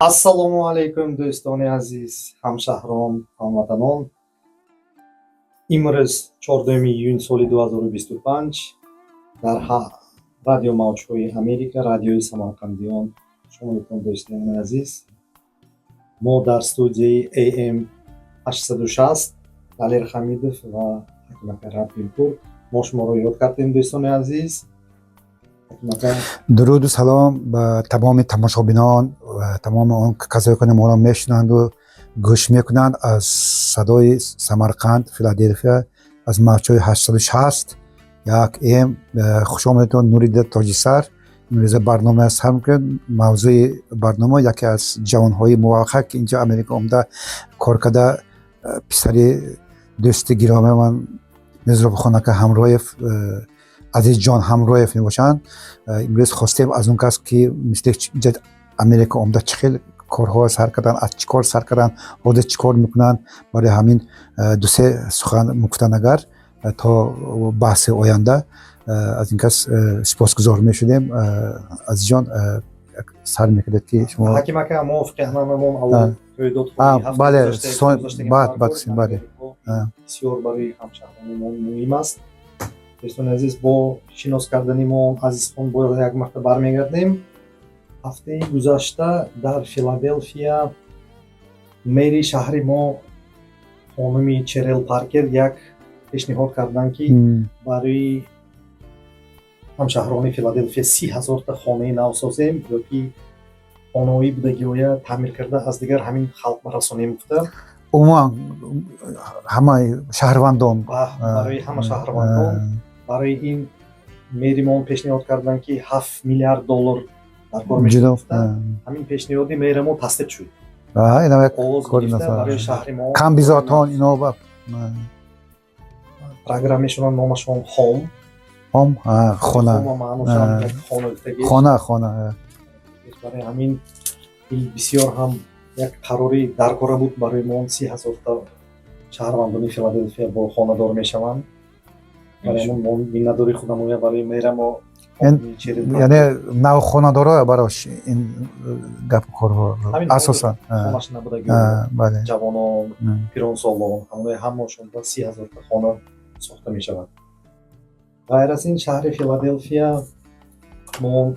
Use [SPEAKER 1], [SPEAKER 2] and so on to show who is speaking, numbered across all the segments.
[SPEAKER 1] Ассалому алайкум, дӯстони азиз, ҳамшаҳрон, ҳамватанон. Имрӯз 4 июн соли 2025 дар радиомавҷҳои Америка, Радиои Самарқандиён шумоятон, дӯстони азиз. Мо дар студияи AM 860 Далер Ҳамидов ва Ҳакимака Раббимпур мо шуморо ёд кардем, дӯстони азиз. Ҳакимака.
[SPEAKER 2] Дуруду салом ба тамоми тамошобинон ва тамоми он касое ки моро мешунанду гӯш мекунанд аз садои Самарқанд, Филаделфия, аз мавҷҳои 860 як AM. Хушомадетон, Нурида Тоҷисар. Имрӯза барнома сар мекунем. Мавзӯи барнома яке аз ҷавонҳои муваффақ, ки инҷо Америка омада кор карда, писари дӯсти гиромии ман Мирзобхонака Ҳамроев, Азизҷон Ҳамроев мебошанд. Имрӯз хостем аз он кас, ки мисли инҷа Америка омада, чӣ хел корҳоро сар карданд, аз чӣ кор сар карданд, ҳозир чӣ кор мекунанд, барои ҳамин дусе сухан мегуфтанд агар то баҳси оянда, аз ин кас сипосгузор мешудем. Азизҷон, сар мекардед ки шумо.
[SPEAKER 1] Ҳакимака, мувофиқи анъанамон аввал
[SPEAKER 2] Бале, баъд бале.
[SPEAKER 1] Бисёр барои ҳамшаҳрони мо муҳим аст. Дӯстони азиз, бо шинос кардани мо Азизхон бояд як марта бармегардем. Ҳафтаи гузашта дар Филаделфия мэри шаҳри мо хонуми Черел Паркер як пешниҳод карданд, ки барои ҳамшаҳрони Филаделфия 30 000-та хонаи нав созем ё ки хонаҳои будагиҳоя таъмир карда, аз дигар ҳамин халқ барасонем гуфта.
[SPEAKER 2] Умуман ҳамаи шаҳрвандон.
[SPEAKER 1] Барои ҳама шаҳрвандон. Барои ин мэримон пешниҳод карданд, ки 7 миллиард доллар дар кор
[SPEAKER 2] ҷудо
[SPEAKER 1] мешуд. Ҳамин пешниҳоди мэрамо тасдиқ шуд.
[SPEAKER 2] Инам як
[SPEAKER 1] овоз
[SPEAKER 2] кори
[SPEAKER 1] гирифта
[SPEAKER 2] нафар.
[SPEAKER 1] Барои шаҳри мо.
[SPEAKER 2] Камбизоатон ино ба
[SPEAKER 1] Программашон номашон Home.
[SPEAKER 2] Home, хона.
[SPEAKER 1] Home маъношам як хона гуфтагӣ.
[SPEAKER 2] Хона.
[SPEAKER 1] Барои ҳамин ин бисёр ҳам як қарори даркора буд барои мо. 30 000-та шаҳрвандони Филаделфия бо хонадор мешаванд. Барои ҳамон мо миннатдори худамоя барои мэрамо.
[SPEAKER 2] Яъне навхонадоро барош ин гапу корҳо
[SPEAKER 1] Ҳамин
[SPEAKER 2] асосан
[SPEAKER 1] хонаш набудаги
[SPEAKER 2] бале.
[SPEAKER 1] ҷавонон, пиронсолон, ҳамои ҳамашон ба 30 000-та хона сохта мешавад. Ғайр аз ин, шаҳри Филаделфия мо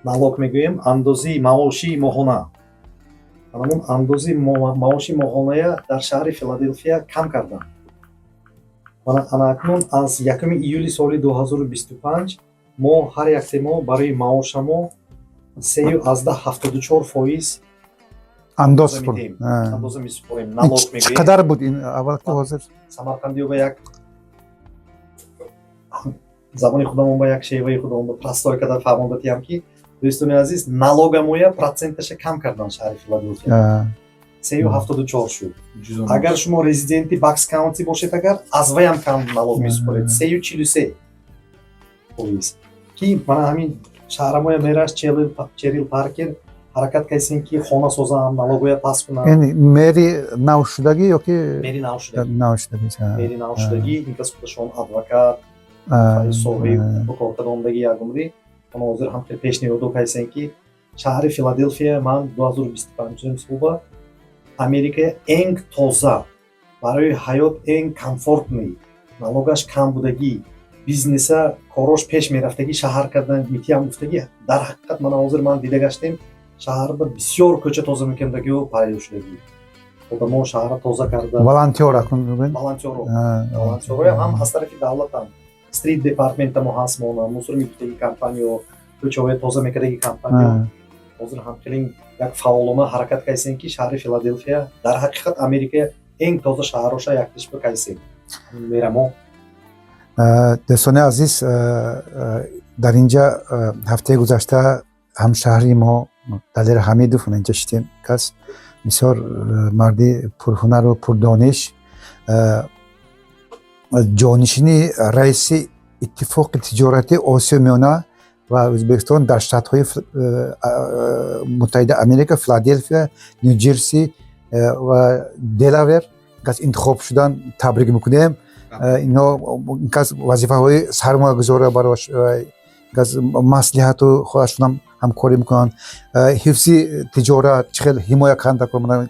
[SPEAKER 1] налог мегӯем, андози маошии моҳона, ҳамон андози маоши моҳоная дар шаҳри Филаделфия кам карданд. Мана ана акнун аз 1 июли соли 2025 мо ҳар якте мо барои маошамо 3,74%
[SPEAKER 2] андоз
[SPEAKER 1] андоза
[SPEAKER 2] пул
[SPEAKER 1] медиҳем, андоза месупорем, налог
[SPEAKER 2] Чӣ
[SPEAKER 1] мегӯем.
[SPEAKER 2] қадар буд ин аввал ки ҳозир?
[SPEAKER 1] Самарқандиё ба як забони худамон, ба як шеваи худамон, ба простой када фаҳмондатиям, ки дӯстони азиз, налогамоя проценташа кам кардан шаҳри Филаделфия, 3,74 шуд. Агар шумо резиденти Bucks County бошед, агар аз ваям кам налог месупоред, 3,43%. Ки мана ҳамин шаҳрамоя мераш Черил Паркер ҳаракат кардем, ки хона созам, налогоя паст кунам.
[SPEAKER 2] Ин мэри навшудагӣ ё ки?
[SPEAKER 1] Мэри навшудагӣ.
[SPEAKER 2] Навшудагӣ.
[SPEAKER 1] Мэри навшудагӣ. Ин кас худашон адвокат, соҳаи кор кардондагӣ як умрӣ. Ана ҳозир ҳам хел пешниҳодо кардем, ки шаҳри Филаделфия ман 2025 солба Америка энг тоза, барои ҳаёт энг комфортный, налогаш кам будагӣ, бизнеса корош пеш мерафтагӣ шаҳар кардан митиам гуфтагӣ. Дар ҳақиқат мана ҳозир ман дида гаштем, шаҳрда бисёр кӯча тоза мекардагиу пайдо шудагӣ, одамо шаҳрро тоза карда.
[SPEAKER 2] Волонтёр акун мегӯед?
[SPEAKER 1] Волонтёро, волонтёроям ҳам аз тарафи давлатам, street department амо ҳаст, мона мусор мегуфтаги компаниё, кӯчаҳоя тоза мекардаги компаниё. Ҳозир ҳам хеле як фаъолона ҳаракат кардем, ки шаҳри Филаделфия дар ҳақиқат Америка энг тоза шаҳрҳоша яктишба кардем мерамо.
[SPEAKER 2] Дӯстони азиз, дар инҷа ҳафтаи гузашта ҳамшаҳри мо Далер Ҳамидов инҷа шитем. Кас бисёр марди пурҳунару пурдониш, ҷонишини раиси Иттифоқи тиҷорати Осиёи Миёна ва Ӯзбекистон дар Штатҳои Муттаҳидаи Америка, Филаделфия, Ню Ҷерси ва Делавер кас интихоб шудан, табрик мекунем. Ино кас вазифаҳои сармоягузорро барош кас маслиҳату худашонам. ҳамкорӣ мекунанд, ҳифзи тиҷорат, чӣ хел ҳимоя кардан,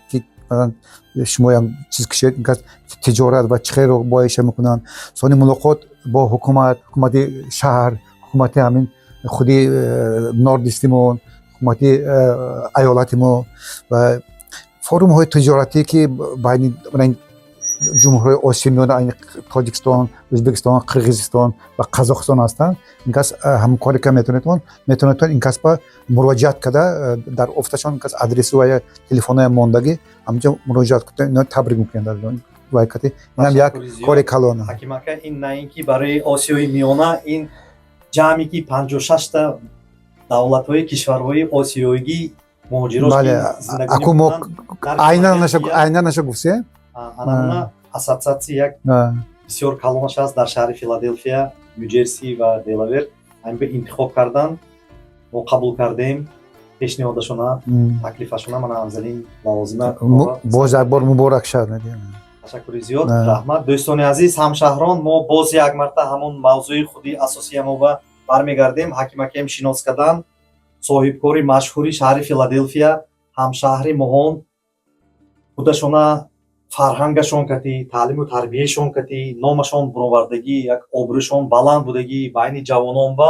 [SPEAKER 2] ки масалан шумоям чиз кишед, ин кас тиҷорат ва чӣ хел боиша мекунанд. Сони мулоқот бо ҳукумат, ҳукумати шаҳр, ҳукумати ҳамин худи Northeast имон, ҳукумати аёлати мо ва форумҳои тиҷоратӣ, ки байни ҷумҳурии Осиёи Миёна, айни Тоҷикистон, Ӯзбекистон, Қирғизистон ва Қазоқистон ҳастанд, ин кас ҳамкорӣ карда метавонедтон ин кас ба муроҷиат карда, дар офисашон ин кас адресу ва телефонҳоя мондагӣ, ҳамҷо муроҷиат кунед, ино табрик мекунем дар вай кати. Инам як
[SPEAKER 1] Ташаккури зиёд.
[SPEAKER 2] кори калона.
[SPEAKER 1] Ҳаким ака, ин на ин ки барои Осиёи Миёна, ин ҷамъе ки 56-та давлатҳои кишварҳои осиёигӣ муҳоҷирош
[SPEAKER 2] Бале,
[SPEAKER 1] ки зиндагонӣ
[SPEAKER 2] аку мо
[SPEAKER 1] мекунанд дар
[SPEAKER 2] айнан наша
[SPEAKER 1] Филаделфия,
[SPEAKER 2] айнан наша гуфтем.
[SPEAKER 1] Анамуна ассотсиатсия як бисёр калонаш аст дар шаҳри Филаделфия, Нью-Ҷерси ва Делавер. Ҳамин ба интихоб кардан, мо қабул кардем пешниҳодашона, таклифашона, мана Афзалин лавозима.
[SPEAKER 2] Боз як бор муборак шавад мегӯям.
[SPEAKER 1] Ташаккури зиёд, раҳмат. Дӯстони азиз, ҳамшаҳрон, мо боз як марта ҳамон мавзӯи худи асосиямо ба бармегардем. Ҳаким акаем шинос кардан, соҳибкори машҳури шаҳри Филаделфия, ҳамшаҳри моҳон, худашона фарҳангашон кати, таълиму тарбияшон кати номашон буровардагӣ, як обрӯшон баланд будагӣ байни ҷавонон ва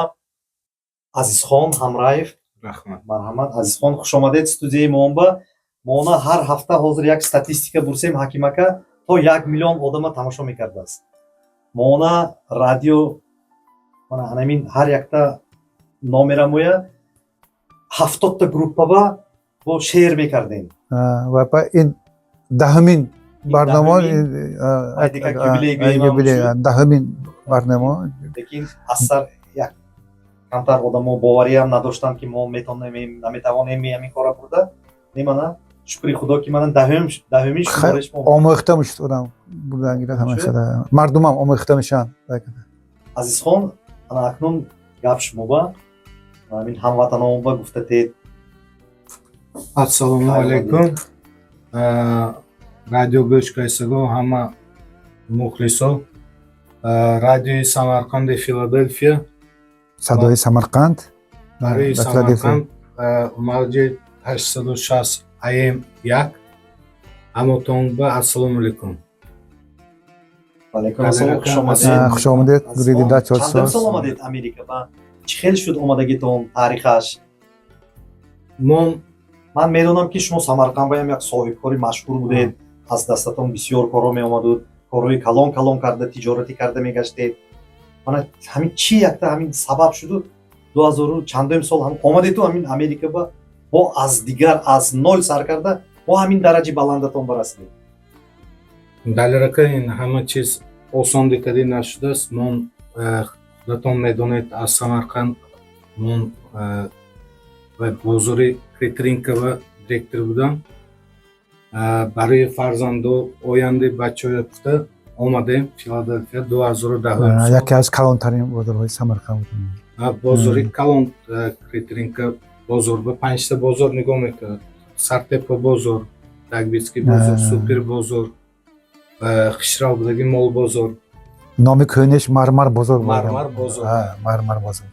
[SPEAKER 1] Азизхон Ҳамраев.
[SPEAKER 3] Раҳмат.
[SPEAKER 1] Марҳамат, Азизхон, хушомадед студияи моонба. Моона ҳар ҳафта ҳозир як статистика бурсем, ҳаким ака, то 1 миллион одама тамошо мекардааст моона радио. Мана анамин ҳар якта номерамоя 70-та группаба бо share мекардем.
[SPEAKER 2] Ва ин 10-умин барнома.
[SPEAKER 1] Ай, дигар юбилей гӯем ҳам
[SPEAKER 2] юбилей,
[SPEAKER 1] шуд.
[SPEAKER 2] 10-умин барнома.
[SPEAKER 1] Лекин аз сар як камтар одамо бовариам надоштанд, ки мо метавонем, наметавонем ҳамин кора бурда. Не, мана, шукри Худо, ки мана 10-умин шумориш мо.
[SPEAKER 2] Омӯхта мешуд одам бурдан гирад ҳама.
[SPEAKER 1] Шуд?
[SPEAKER 2] Хела мардумам омӯхта мешаванд.
[SPEAKER 1] Азизхон, ана акнун гап шумоба, ҳамин ҳамватаномоба гуфта тед.
[SPEAKER 3] Ассалому алайкум. Радио гӯш кайсаго ҳама мухлисо. Радиои Самарқанди Филаделфия.
[SPEAKER 2] Садои Самарқанд
[SPEAKER 3] барои
[SPEAKER 2] дар Филаделфия.
[SPEAKER 3] Самарқанд, мавҷи 860 AM 1 ҳамотонба ассалому алайкум.
[SPEAKER 1] Алайкум ассалом, хуш омадед.
[SPEAKER 2] Хуш омадед.
[SPEAKER 1] Азизхон,
[SPEAKER 2] Гуриди да.
[SPEAKER 1] чандум сол омадед Америка ва чӣ хел шуд омадагитон, таърихаш?
[SPEAKER 3] Мо
[SPEAKER 1] Ман медонам, ки шумо Самарқандбаям як соҳибкори машҳур будед, аз дастатон бисёр корҳо меомаду, корҳои калон калон карда, тиҷоратӣ карда мегаштед. Мана ҳамин чӣ якта ҳамин сабаб шуду 2000 чандуми сол ҳам омадету ҳамин Америка ба бо аз дигар аз ноль сар карда, бо ҳамин дараҷи баландатон барасидед?
[SPEAKER 3] Далерака, ин ҳама чиз осон дикадӣ нашудааст. Мо, худатон медонед, аз Самарқанд мон ва бозори Крит-Рынкова директор будам. Барои фарзанду ояндаи бачаҳоя гуфта омадем Филаделфия 2010.
[SPEAKER 2] Яке аз калонтарин бозорҳои Самарқанд буд.
[SPEAKER 3] Бозори калон, Крит-Рынка бозор ба панҷта бозор нигоҳ мекард: Сартепа бозор, Дагбитский бозор, Супер бозор, Хишрав будаги мол бозор.
[SPEAKER 2] Номи кӯҳнеш Мармар бозор буд.
[SPEAKER 3] Мармар бозор.
[SPEAKER 2] Мармар бозор.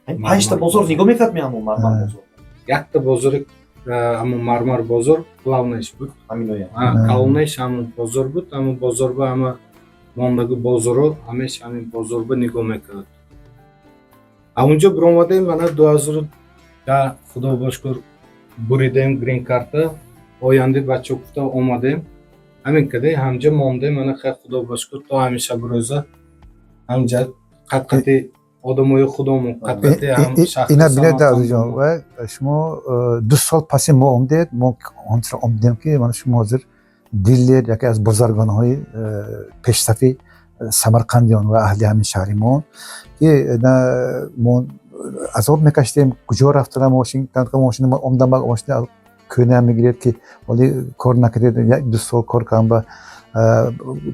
[SPEAKER 1] Панҷта бозор нигоҳ мекард меаму Мармар бозор?
[SPEAKER 3] Якта бозори, ҳамун Мармар бозор главный ш буд.
[SPEAKER 1] Ҳаминоя.
[SPEAKER 3] Калонеш ҳамун бозор буд. Ҳамун бозор ба ҳама мондаги бозоро ҳамеш ҳамин бозор ба нигоҳ мекард. Унҷо биромадем, мана 2010, худо бошкур, буридем грин карта, ояндаи бача гуфта омадем. Ҳамин каде ҳамҷа мондем. Мана хай, худо бошкур, то ҳамин шабу рӯза ҳамҷа қат-қати одамои худомон, қат-қати ҳам шахси
[SPEAKER 2] Ина бинед,
[SPEAKER 3] Самарқанд.
[SPEAKER 2] Азизҷон, ва шумо 2 сол паси мо омдед. Мо онча омдем, ки мана шумо ҳозир дилер, яке аз бозаргонҳои пешсафи самарқандиён ва аҳли ҳамин шаҳри мо, ки на мо азоб мекашидем, куҷо рафтана мошин, танҳо мошини мо омдам, ба мошини кӯҳна мегиред, ки ҳоли кор накардед, як ду сол кор кардам, ба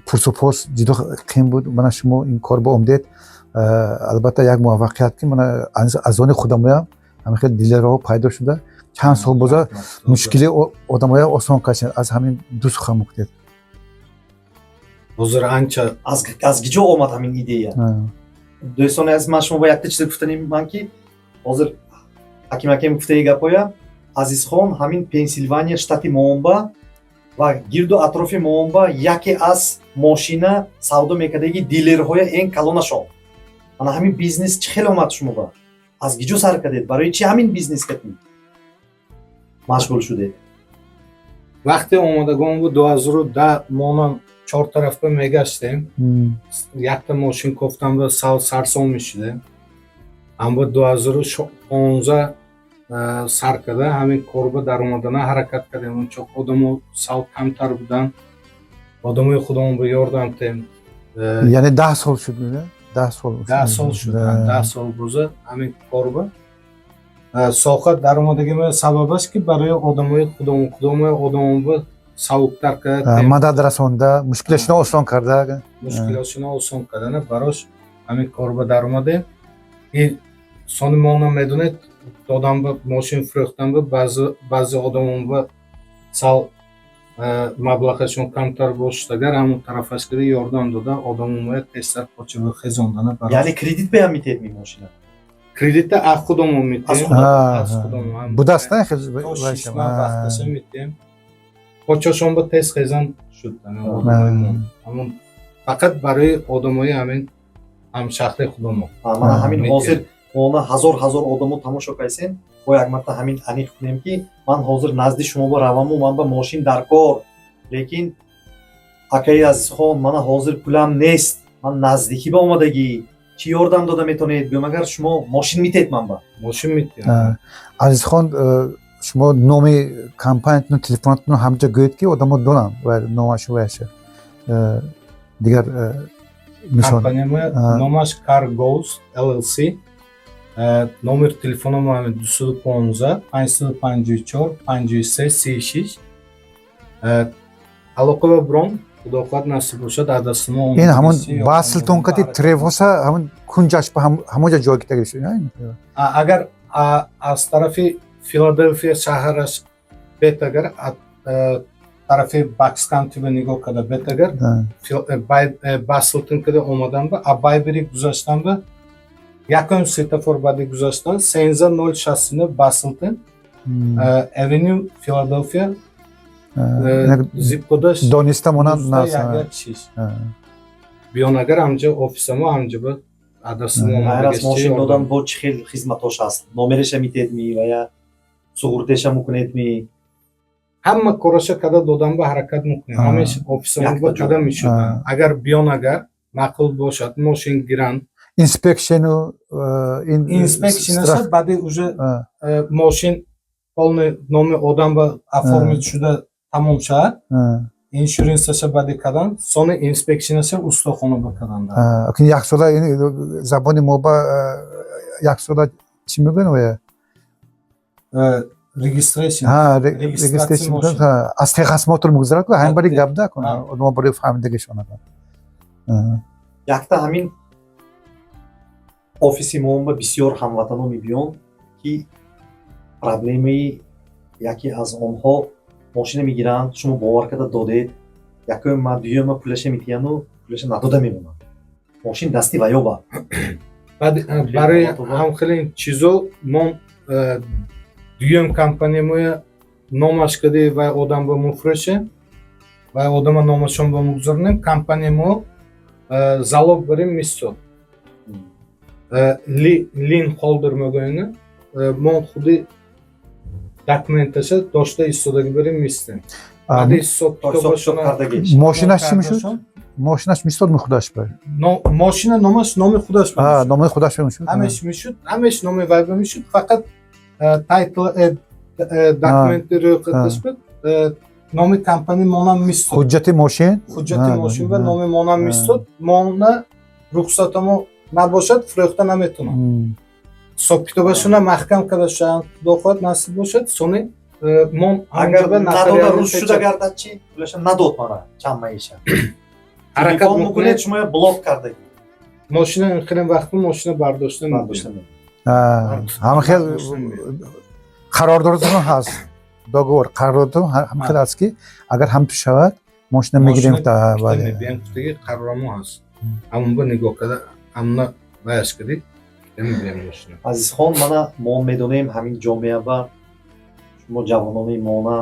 [SPEAKER 2] пурсупос ҷудо қим буд. Мана шумо ин кор ба омдед, албатта як муваффақият, ки мана аз они худамоям ҳамин хел дилерҳо пайдо шуда, чанд сол боза мушкили одамоя осон кашед. Аз ҳамин ду сухан мукунед.
[SPEAKER 3] Ҳозир анча.
[SPEAKER 1] Аз киҷо омад ҳамин идея? Дӯстони азиз, ман шумо ба якта чизе гуфтаним ман, ки ҳозир Ҳаким акем гуфтаи гапоя, Азизхон ҳамин Пенсилвания штати Моомба ва гирду атрофи Моомба яке аз мошина савдо мекардаги дилерҳоя эн калонашон. Ана ҳамин бизнес чӣ хел омад шумо ба? Аз киҷо сар кардед? Барои чӣ ҳамин бизнес кардед, машғул шудед?
[SPEAKER 3] Вақте омадагон буд 2010, монам чор тарафба мегаштем. Якта мошин кофтам ба сал сарсон мешудем. Аммо 2015 сар карда ҳамин корба даромадана ҳаракат кардем. Унчо одамо сал камтар буданд, одамои худамон ба ёрдам тем.
[SPEAKER 2] Яъне 10 сол шуд, 10 сол?
[SPEAKER 3] 10 сол шуд. 10 сол боза ҳамин корба соҳа даромадагима. Сабабаш ки барои одамои худамон, худамои одамон савуктар карда,
[SPEAKER 2] мадад расонда, мушкилашро осон карда.
[SPEAKER 3] Мушкилотшуно осон кардана барош ҳамин корба даромадем. И сони мона медонед, додам ба мошин фурӯхтам ба баъзе одамон ба сал маблағашон камтар бошад, агар ҳамон тарафаш кида ёрдам дода, одамон тезтар почава хезондана.
[SPEAKER 1] Яъне кредит беам метиҳед ми мошина?
[SPEAKER 3] Кредита аз худамон метиҳем.
[SPEAKER 2] Аз худамон будаст.
[SPEAKER 3] Вақташа метиҳем, почашон ба тез хезан шуд. Ҳамон фақат барои одамои ҳамин ҳамшаҳри худамон.
[SPEAKER 1] Мана ҳамин ҳозир она ҳазор ҳазор одамо тамошо кайсен, бо як марта ҳамин аниқ кунем, ки ман ҳозир назди шумо ба раваму ман ба мошин дар кор, лекин акаи Азизхон, мана ҳозир пулам нест, ман наздикӣ ба омадагӣ, чӣ ёрдам дода метавонед? Гӯям, агар шумо мошин митед ман ба?
[SPEAKER 3] Мошин метиҳам.
[SPEAKER 2] Азизхон, шумо номи компаниятон, телефонатон ҳамҷа гӯед, ки одамо донанд ва номашу ваяша дигар мисол.
[SPEAKER 3] Компаниямо номаш Car Goes LLC. Номер телефономо ҳамин 215 554 53 36. Алоқа ба бром, худо хоҳад, насиб бошад, аз дасти мо.
[SPEAKER 2] Ин ҳамон Баслтон кати Тревоса, ҳамон кунҷаш ба ҳамонҷа ҷой гирифта шуд.
[SPEAKER 3] Агар аз тарафи Филаделфия шаҳраш бет, агар тарафи Бакс Каунтиба нигоҳ карда бет, агар Баслтон када омадан ба а Байбери гузаштан ба якум светофор баъди гузаштан 13069 Баслтон Avenue, Филаделфия, zip кодаш
[SPEAKER 2] дониста монанд.
[SPEAKER 3] 116. Биён, агар ҳамҷа офисамо, ҳамҷа ба адресимо.
[SPEAKER 1] Ғайр аз мошин додан бо чӣ хел хизматош ҳаст? Номереша метиҳед ми ва я суғуртеша мекунед ми?
[SPEAKER 3] Ҳама кораша када додан ба ҳаракат мекунем. Ҳамеш офисамо ба када мешуд. Агар биён, агар маъқул бошад, мошин гиранд.
[SPEAKER 2] Inspection у ин?
[SPEAKER 3] Inspection аша баъди уже мошин полный номи одам ба оформить шуда тамом шавад, insurance аша баъди кадан, сони inspection аша устохона ба кадан.
[SPEAKER 2] Як сола, забони мо ба як сола чӣ мегӯянд оя?
[SPEAKER 3] Registration.
[SPEAKER 2] Registration аз техосмотр мегузарад, ҳамин бари гап да одама барои фаҳмидагишон.
[SPEAKER 1] Якта ҳамин офиси моба бисёр ҳамватано мебиёнд, ки проблемаи яке аз онҳо мошина мегиранд, шумо бовар карда додед, якум ма, дуюма пулаша метиҳану пулаша надода мемонанд, мошин дасти ваёба.
[SPEAKER 3] Барои ҳамхелин чизо мо дуюм компаниямоя номаш кади вай одам ба муфрӯшем, вай одама номашон ба мугузаронем, компания мо залог барем мисол lien holder мегӯянд. Мо худи документаша дошта истодаги барем мистем. Баъди ҳисоб.
[SPEAKER 2] Мошинаш чӣ мешуд? Мошинаш мистод худаш ба?
[SPEAKER 3] Мошина номаш номи худаш.
[SPEAKER 2] Номи худаш мешуд.
[SPEAKER 3] Ҳамеш мешуд, ҳамеш номи вай мешуд, фақат title, документи рӯйхаташ буд, номи компания монам мистод.
[SPEAKER 2] Ҳуҷҷати мошин.
[SPEAKER 3] Ҳуҷҷати мошин ва номи монам мистод. Мона рухсатамо набошад, фурӯхта наметавонам. Ҳисоб китобашона маҳкам карда шаванд, худо хоҳад, насиб бошад, сони мон.
[SPEAKER 1] Агар надода, рӯз шуда гардад чӣ? Пулаша надод, мана чанд маиша
[SPEAKER 3] ҳаракат
[SPEAKER 1] мекунед, шумо блок кардаги.
[SPEAKER 3] Мошина хеле вақт мошина бардошта.
[SPEAKER 2] Ҳама хел қарордоротон ҳаст, договор, қарордоротон ҳам хел аст, ки агар ҳамту шавад, мошина мегирем?
[SPEAKER 3] Бале, қарорамо ҳаст. Ҳамон ба нигоҳ карда, ҳамна ваяш кардӣ. Китем мошина.
[SPEAKER 1] Азизхон, мана мо медонем, ҳамин ҷомеа ба шумо ҷавонони мона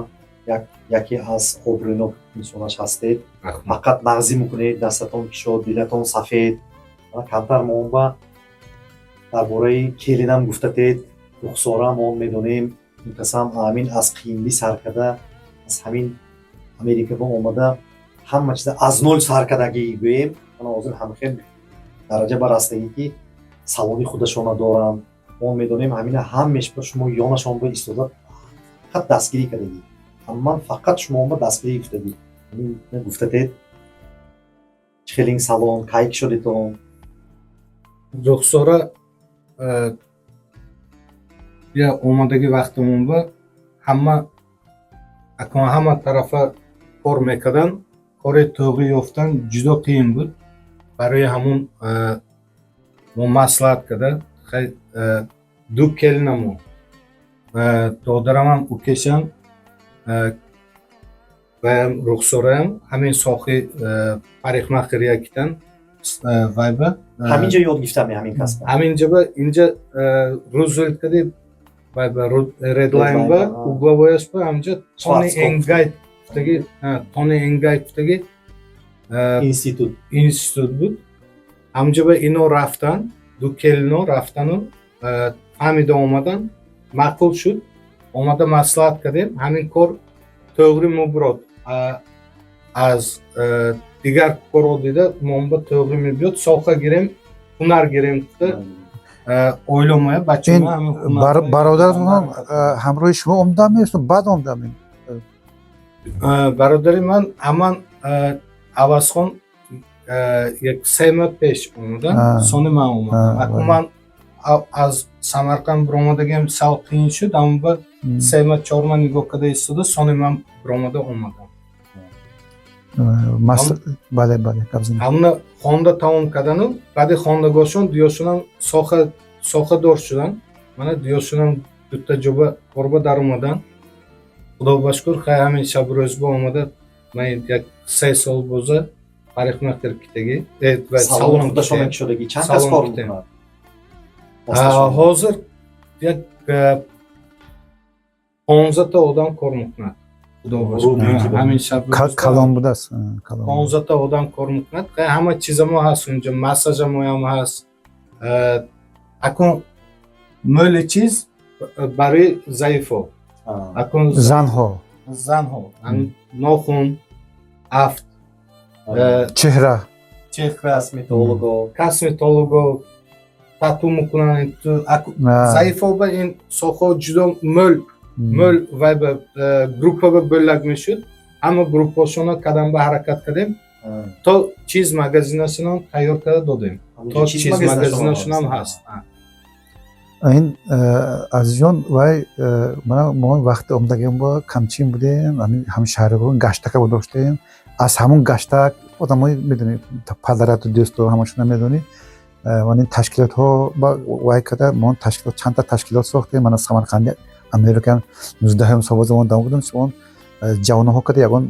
[SPEAKER 1] яке аз обрӯнок инсонаш ҳастед.
[SPEAKER 3] Раҳмат.
[SPEAKER 1] Фақат нағзӣ мекунед, дастатон кишод, дилатон сафед. Мана камтар мо ба дар бораи келинам гуфтатед, Рухсора. Мо медонем, ин касам ҳамин аз қиинлӣ сар карда, аз ҳамин Америка ба омада, ҳама чиза аз нол сар кардагӣ гӯем. Мана ҳозир ҳамхел дараҷа барастагӣ, ки салони худашона доранд. Мо медонем, ҳамина ҳамеш ба шумо ёнашон ба истода, фақат дастгирӣ кардагӣ. Ҳаман фақат шумо ба дастгирӣ гуфтагӣ. Ҳамин гуфтатед, чӣ хелинг салон, кай кишодетон?
[SPEAKER 3] Рухсора я омадаги вақтамон ба ҳама акон ҳама тарафа кор мекардан, кори тоғӣ ёфтан ҷудо қиин буд. Барои ҳамун мо маслиҳат карда, ду келинамо, додарамам, укешам ваям, Рухсораям ҳамин сохи парикмахер якитан вайба.
[SPEAKER 1] Ҳаминҷо ёд гирифтам ҳамин касба?
[SPEAKER 3] Ҳаминҷа ба инҷа Рузвельт кади вайба, Редлайн ба угловой яш ба ҳаминҷа Тони Энгайт гуфтаги, Тони Энгайт гуфтаги
[SPEAKER 1] институт.
[SPEAKER 3] Институт буд. Ҳаминҷа ба ино рафтан, ду келино рафтану фаҳмида омадан, маъқул шуд. Омада маслиҳат кардем, ҳамин кор тоғри мебурод, аз дигар корро дида момба тоғри мебиёд, соха гирем, ҳунар гирем гуфта, оиламоя, бачамо.
[SPEAKER 2] Бародаратон ҳамроҳи шумо омадам ё баъд омадам?
[SPEAKER 3] Бародари ман ҳаман Авазхон як 3 моҳ пеш омадан, сони ман омадам. Ман аз Самарқанд биромадагиам сал қиин шуд, аммо ба 3 моҳ, 4 моҳ нигоҳ карда истода, сони ман биромада омадам.
[SPEAKER 2] Бале.
[SPEAKER 3] Ҳамуна хонда тамом кардану баъди хондагошон дуёшонам соҳадор шудан. Мана дуёшонам дута ҷоба корба даромадан. Худо ба шукр, хай, ҳамин шабу рӯзба омада, ман як 3 сол боза парикмахер китаги.
[SPEAKER 1] Салон худашона кушодагӣ. Чанд кас кор мекунад?
[SPEAKER 3] Ҳозир як 15та одам кор мекунад. Ҳамин шаб
[SPEAKER 2] Калон будааст.
[SPEAKER 3] 15та одам кор мекунад. Ҳама чизамо ҳаст унҷо, массажамоям ҳаст. Акун мӯли чиз барои заифо акун.
[SPEAKER 2] Занҳо.
[SPEAKER 3] Занҳо, нохун, афт.
[SPEAKER 2] Чеҳра.
[SPEAKER 3] Чеҳра.
[SPEAKER 1] Косметолого.
[SPEAKER 3] Косметолого, тату мекунанд. Заифо ба ин соҳаҳо ҷудо мӯл мӯл вай ба группа ба бӯлак мешуд. Ҳама группаҳошона кадам ба ҳаракат кардем, то чиз магазинашонам тайёр карда додем, то чиз магазинашонам ҳаст.
[SPEAKER 2] Ин азизҷон, вай мана мо вақти омадагиам бо камчин будем, ҳамин ҳамшаҳригон гаштака доштем. Аз ҳамун гаштак одамои медонӣ, падарату дӯсту ҳамашона медонӣ, ман ин ташкилотҳо вай карда, мо ташкилот, чандта ташкилот сохтем. Мана Самарқанди Американ 19-ҳум сол замон давом будем. Шумо ҷавонҳо карда ягон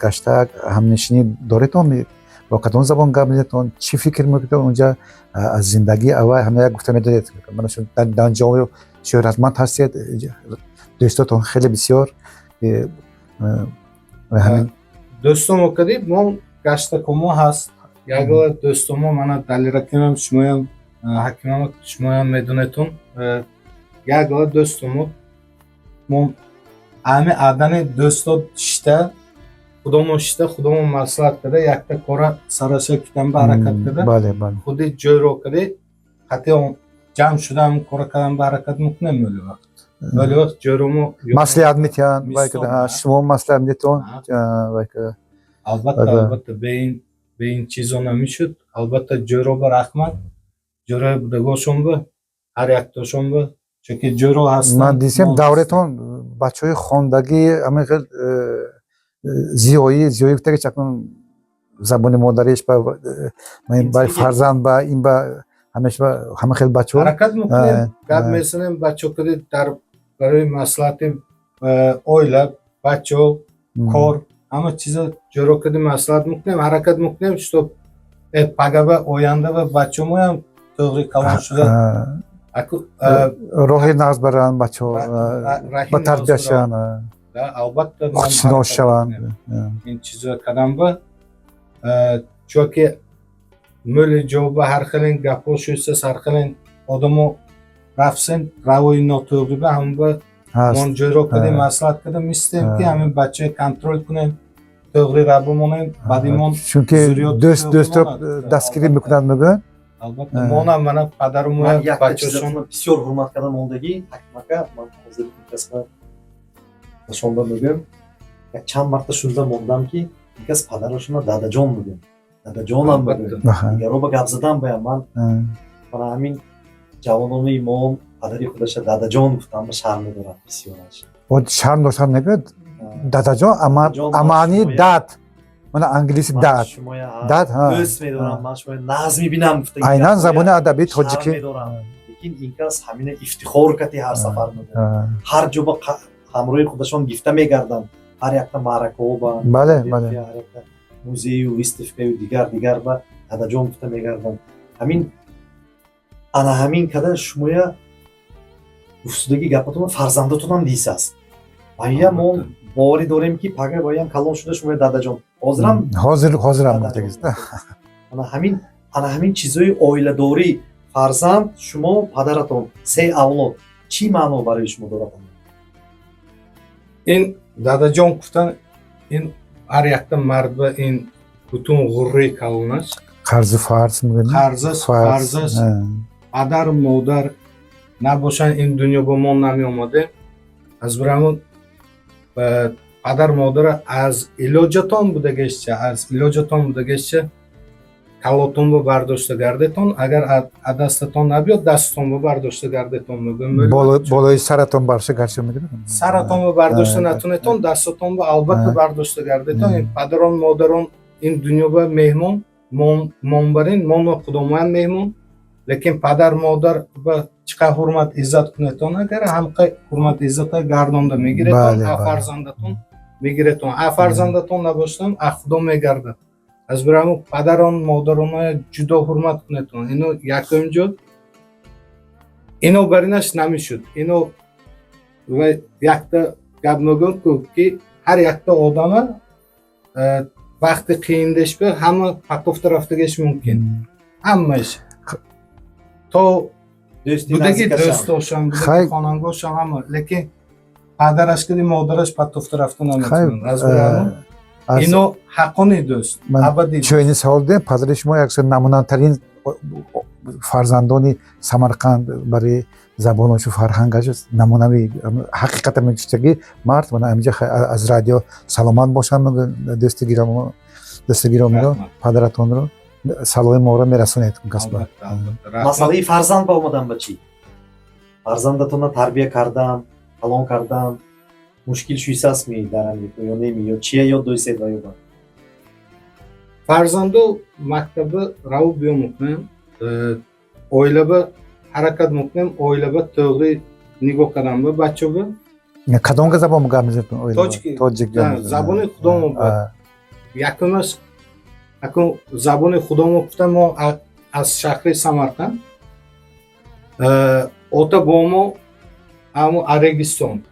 [SPEAKER 2] гаштак, ҳамнишинӣ доретон? Бо кадом забон гап мезанедтон? Чӣ фикр мекунед унҷа аз зиндагии аввал? Ҳама як гуфта медонед, мана дар ҷомеа шӯҳратманд ҳастед, дӯстотон хеле бисёр.
[SPEAKER 3] Дӯстомо кади мо гаштакомо ҳаст, ягла дӯстомо, мана Далиракимам, шумоям, Ҳакимам, шумоям медонедтон, ягла дӯстомо. Мо ҳами адани дӯсто шита, худомон шита, худомон маслиҳат карда, якта кора сараша китан ба ҳаракат карда,
[SPEAKER 2] бале бале
[SPEAKER 3] худи ҷойро кади қатъи ҷамъ шуда, ҳамн кора кардан ба ҳаракат мекунем. Мӯли вақт ҷойро мо
[SPEAKER 2] маслиҳат метиҳанд, шумо маслиҳат метиҳон.
[SPEAKER 3] Албатта, албатта, бе ин чизо намешуд. Албатта, ҷойро ба раҳмат, ҷойрои будагошон ба ҳар яктошон ба, чунки ҷойро ҳастанд.
[SPEAKER 2] Ман дисем, давретон бачаҳои хондагӣ, ҳамин хел зиёӣ, зиёӣ гуфтаги чакун забони модариш ба фарзанд ба ин ба ҳамеша ҳама хел бачаҳо.
[SPEAKER 3] Ҳаракат мекунем, гап мезанем бачаҳо кади дар барои маслиҳати оила, бачаҳо, кор, ҳама чизо ҷойро кади маслиҳат мекунем, ҳаракат мекунем, чтоб пагаба оянда ба бачаҳомоям тоғри калон шуда. Аку
[SPEAKER 2] Роҳи нағз баранд бачаҳо,
[SPEAKER 3] раҳи
[SPEAKER 2] ба тарбия
[SPEAKER 3] нағз
[SPEAKER 2] шаванд,
[SPEAKER 3] Да, албатта, ман
[SPEAKER 2] худшинос
[SPEAKER 3] ҳаракат
[SPEAKER 2] шаванд.
[SPEAKER 3] мекунем. Ин чизо кадам ба чунки мӯли ҷоба ҳар хелен гапҳо шуйсас, ҳар хелен одамо рафсен равои нотӯғри ба ҳама ба
[SPEAKER 2] ҳаст.
[SPEAKER 3] Мон ҷойро кардем, маслиҳат кардем, истем ки ҳамин бачаи контрол кунем, тӯғри ра бимонем, баъди мон
[SPEAKER 2] Чунки
[SPEAKER 3] зурриёт
[SPEAKER 2] дӯст
[SPEAKER 3] тӯғри
[SPEAKER 2] дӯстро
[SPEAKER 3] монад.
[SPEAKER 2] дастгирӣ
[SPEAKER 3] Албатта.
[SPEAKER 2] мекунанд, мегӯянд.
[SPEAKER 3] Албатта, монам мана падару
[SPEAKER 1] Ман
[SPEAKER 3] моя
[SPEAKER 1] якта
[SPEAKER 3] бачашон.
[SPEAKER 1] чизатонро бисёр ҳурмат кардам мондагӣ, ҳакимака. Ман ҳозир касба нишонда мегӯям, як чанд марта шунда мондам, ки ин кас падарашона дадаҷон мегӯям, дадаҷонам мегӯям. Дигаро ба гап задан баям ман мана ҳамин ҷавонони мо падари худаша дадаҷон гуфтан ба шарм медоранд бисёраш.
[SPEAKER 2] Вот шарм доштан мегӯяд дадаҷон,
[SPEAKER 1] Дадаҷон, ман
[SPEAKER 2] амаъни
[SPEAKER 1] шумоя-
[SPEAKER 2] dad, мана англиси
[SPEAKER 1] Ман
[SPEAKER 2] dad.
[SPEAKER 1] шумоя
[SPEAKER 2] Dad, ҳа.
[SPEAKER 1] дӯст медорам, ман шумоя нағз мебинам гуфтаги
[SPEAKER 2] Айнан
[SPEAKER 1] гапҳоя
[SPEAKER 2] забони адабии
[SPEAKER 1] шарм
[SPEAKER 2] тоҷикӣ.
[SPEAKER 1] медорам. Лекин ин кас ҳамина ифтихор кати ҳар сафар мегӯяд, ҳар ҷо ба ҳамроҳи худашон гифта мегарданд, ҳар якта маъракаҳо ба
[SPEAKER 2] бале бале
[SPEAKER 1] ҳар якта музею выставкаю дигар дигар ба дадаҷон гуфта мегарданд. Ҳамин ана ҳамин када шумоя гуфтудаги гапатон фарзандатонам дисаст. Вая мо боварӣ дорем, ки пага воям калон шуда шумоя дадаҷон ҳозирам
[SPEAKER 2] Ҳозир, ҳозирам
[SPEAKER 1] дадаҷон.
[SPEAKER 2] гуфтагист.
[SPEAKER 1] Ана ҳамин чизҳои оиладорӣ, фарзанд, шумо, падаратон, се авлод чӣ маъно барои шумо дорад?
[SPEAKER 3] Ин дадаҷон гуфтан, ин ҳар якта мард ба ин бутун ғурри калон аст.
[SPEAKER 2] Қарзу фарз мегӯянд.
[SPEAKER 3] Қарз аст, фарз аст. Падару модар набошанд, ин дунё ба мо намеомадем. Аз бирамон падар модара аз илоҷатон будагешча, аз илоҷатон будагешча калотонба бардошта гардетон, агар а дастатон набиёд, дастатонба бардошта гардетон, мегӯям.
[SPEAKER 2] Болои саратон барша гарча мегӯянд.
[SPEAKER 3] Саратонба бардошта натунетон, дастатонба албатта бардошта гардетон. Ин падарон модарон ин дунёба меҳмон монбарин, моно худомоян меҳмон, лекин падар модар ба чӣ қадр ҳурмат иззат кунетон, агар ҳамқа ҳурмат иззата гардонда мегиретон, а фарзандатон мегиретон, а фарзандатон набошам, а худо мегардад. Аз бираму падарон модароная ҷудо ҳурмат кунетон. Ино якум ҷо ино баринаш намешуд. Ино ва якта гап мегӯям ку, ки ҳар якта одама вақти қииндешба ҳама патофта рафтагеш мумкин, ҳамааш то
[SPEAKER 1] Дӯсти
[SPEAKER 3] будаги
[SPEAKER 1] наздикашам.
[SPEAKER 3] Дӯстошам, будаги хонангошам, ҳама, лекин падараш киди модараш патофта рафта наметавонад. Аз бираму ино ҳаққони дӯст,
[SPEAKER 2] Ман
[SPEAKER 3] абадӣ.
[SPEAKER 2] Чунин савол дидем: падари шумо як намунатарин фарзандони Самарқанд, барои забоношу фарҳангаш намунавӣ, ҳақиқата мегӯштагӣ мард. Мана ҳаминҷа аз радио саломат бошанд, дӯсти гиромиро,
[SPEAKER 3] Раҳмат.
[SPEAKER 2] падаратонро саломи моро мерасонед касба.
[SPEAKER 3] Албатта, албатта. Раҳмат.
[SPEAKER 1] Масъалаи фарзанд ба омадан ба чӣ? Фарзандатонро тарбия кардан, калон кардан мушкил шуисастми дар Амрико ё неми, ё чия ёд дойсед ва ё ба?
[SPEAKER 3] Фарзанду мактаба раву биё мекунем, оилаба ҳаракат мекунем, оилаба тоғри нигоҳ кардан ба бачаба.
[SPEAKER 2] Кадомга забон гап мезанед?
[SPEAKER 3] Тоҷики.
[SPEAKER 2] Тоҷик.
[SPEAKER 3] Забони худомо. Якумаш акун забони худомо гуфта, мо аз шаҳри Самарқанд, ота бомо амо Регистон.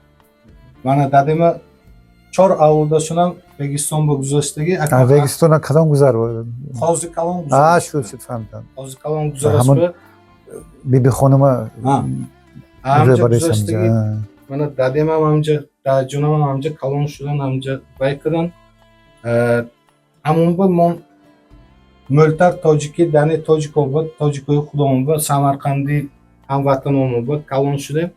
[SPEAKER 3] Мана дадема чор авлодашонам Регистон ба гузаштагӣ.
[SPEAKER 2] Регистона кадом гузар?
[SPEAKER 3] Қози Калон.
[SPEAKER 2] А, шуд, шуд, фаҳмидам.
[SPEAKER 3] Қози Калон гузарашба.
[SPEAKER 2] Биби хонума.
[SPEAKER 3] Ҳамҷа гузаштагӣ. Мана дадемам ҳамҷа, дадаҷонамам ҳамҷа калон шудан, ҳамҷа вай кардан. Ҳамонба мо мӯлтар тоҷикӣ, дани тоҷикоба, тоҷикои худомоба, самарқандӣ ҳамватаномоба калон шудем.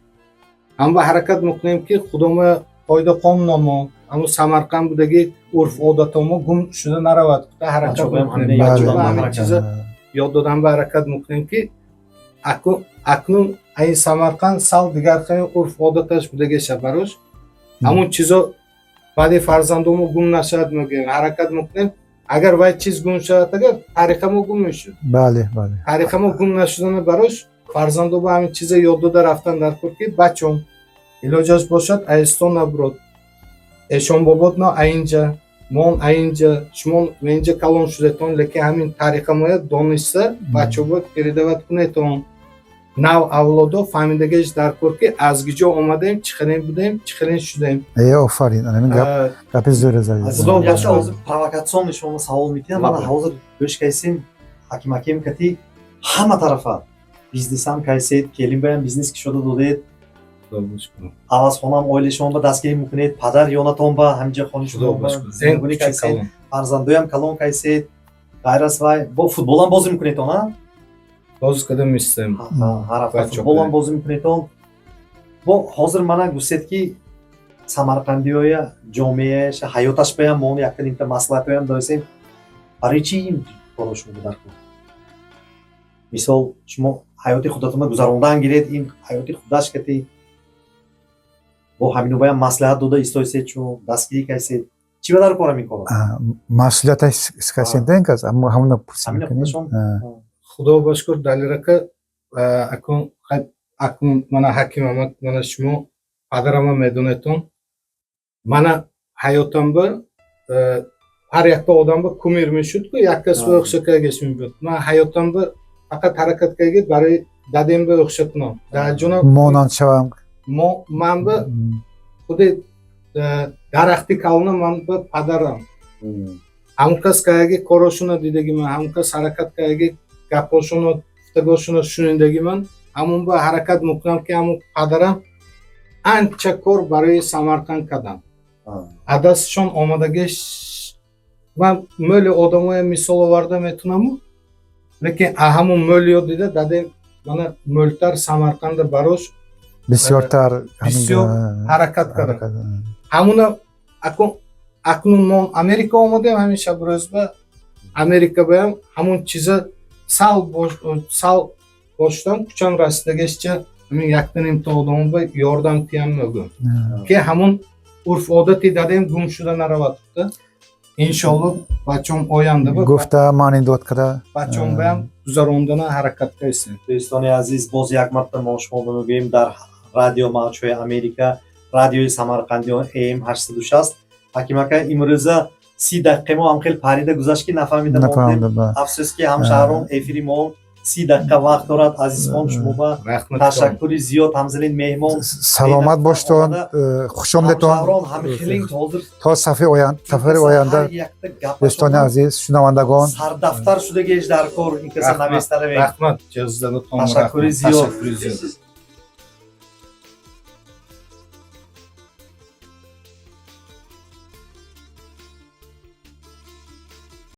[SPEAKER 3] Ҳамба ҳаракат мекунем, ки худома қоида қонунамо, ҳамун Самарқанд будаги урф одатомо гум шуда наравад гуфта ҳаракат мекунем. Ҳамин чиза ёд додан ба ҳаракат мекунем, ки акнун айн Самарқанд сал дигар хел урф одаташ будагеша, барош ҳамун чизо баъди фарзандомо гум нашавад, мегӯем, ҳаракат мекунем. Агар вай чиз гум шавад, агар таърихамо гум мешуд.
[SPEAKER 2] Бале, бале.
[SPEAKER 3] Таърихамо гум нашудана барош фарзандо ба ҳамин чиза ёд дода рафтан дар кор, ки бачом, илоҷаш бошад, аистон набурод, эшонбободно аинҷа мон, аинҷа шумо инҷа калон шудетон, лекин ҳамин таърихамоя дониста бачобо передавать кунетон. Нав авлодо фаҳмидагиш дар кор, ки аз киҷо омадем, чӣ хелен будем, чӣ хелен шудем.
[SPEAKER 2] Э, офарин, ана гап, гапи зӯре задӣ.
[SPEAKER 1] Худо боша, ҳозир провокационный шумо савол метиҳам. Мана, ҳозир гӯш кайсем, ҳаким акем кати ҳама тарафа бизнесам кайсед, келинбаям бизнес кишода додед, авазхонам оилашон ба дастгирӣ мекунед, падар ёнатон ба ҳамиҷа хони шумо зиндагонӣ кайсед, фарзандоям калон кайсед, ғайр аз вай бо футболам бозӣ мекунедон, а?
[SPEAKER 3] Боз када мистем.
[SPEAKER 1] Ҳар ҳафта футболам бозӣ мекунедон. Бо ҳозир мана гуфтед, ки самарқандиёя ҷомеаша ҳаёташ баям мо якта нимта маслиҳатоям доресем. Барои чи ин коро шумо дар кор? Мисол, шумо ҳаёти худатонро гузарондан гиред, ин ҳаёти худаш кати бо ҳамино баям маслиҳат дода истоисед, шумо дастгирӣ кайсед. Чӣ ба дар корам ин коро?
[SPEAKER 2] Масъулияташ касенден кас ҳамуна пурсӣ мекунем.
[SPEAKER 3] Худо ба шукр, Далирака, акун акун мана ҳаким омад, мана шумо падарама медонедтон. Мана ҳаётамба ҳар якта одамба кумир мешуд ку, як кас ба o'xshakagаш мебуд. Ман ҳаётамба фақат ҳаракат кардаги барои дадемба o'xshatмам, даҷона
[SPEAKER 2] монанд шавам.
[SPEAKER 3] Манба худи дарахти калона ман ба падарам. Ҳамон кас кардаги корошуна дидагиман, ҳамон кас ҳаракат кардаги гапҳошуно, гуфтагошуно шунидагиман. Ҳамон ба ҳаракат мекунам, ки ҳамон падарам анча кор барои Самарқанд кардам, аз дастшон омадагиш. Ман мӯли одамоя мисол оварда метунаму, лекин ҳамон мӯлиё дида дадем мана мӯлтар Самарқанда барош
[SPEAKER 2] бисёртар
[SPEAKER 3] бисёр ҳаракат кардам. Ҳамуна акнун мо Америка омадем, ҳамин шабрӯзба Америка баям ҳамон чиза сал боштам, кучам расидагашча ҳамин якта нимта одамба ёрдам киям мегӯм, ки ҳамон урф одати дадем гум шуда наравад. Иншолло, бачом оянда ба
[SPEAKER 2] гуфта маъни дод када.
[SPEAKER 3] Бачом баям гузарондана ҳаракат кардем.
[SPEAKER 1] Дӯстони азиз, боз як марта мо шумо мегӯем, дар радио Мавҷҳои Америка, радиои Самарқандиён AM 860, ҳаким ака, имрӯза 30 дақиқаи мо ҳам хел парида гузашт, ки нафаҳмида мондем.
[SPEAKER 2] Нафаҳмидам.
[SPEAKER 1] Афсӯс, ки ҳамшаҳрон, эфири мо 30 дақиқа вақт дорад. Азизхон, шумо ба
[SPEAKER 3] Раҳмат.
[SPEAKER 1] ташаккури зиёд, ҳамзалин меҳмон.
[SPEAKER 2] Саломат боштон, хушомдетон.
[SPEAKER 1] Ҳамшаҳрон, ҳамхелин ҳозир
[SPEAKER 2] То сафари оянда,
[SPEAKER 1] ҳар якта
[SPEAKER 2] дӯстони
[SPEAKER 1] гапашон
[SPEAKER 2] азиз, шунавандагон.
[SPEAKER 1] Сардафтар шудагеш дар кор ин каса
[SPEAKER 3] Раҳмат.
[SPEAKER 1] навестаравем.
[SPEAKER 3] Раҳмат, ҷаздаготон.
[SPEAKER 1] Ташаккури зиёд.
[SPEAKER 3] Ташаккури зиёд.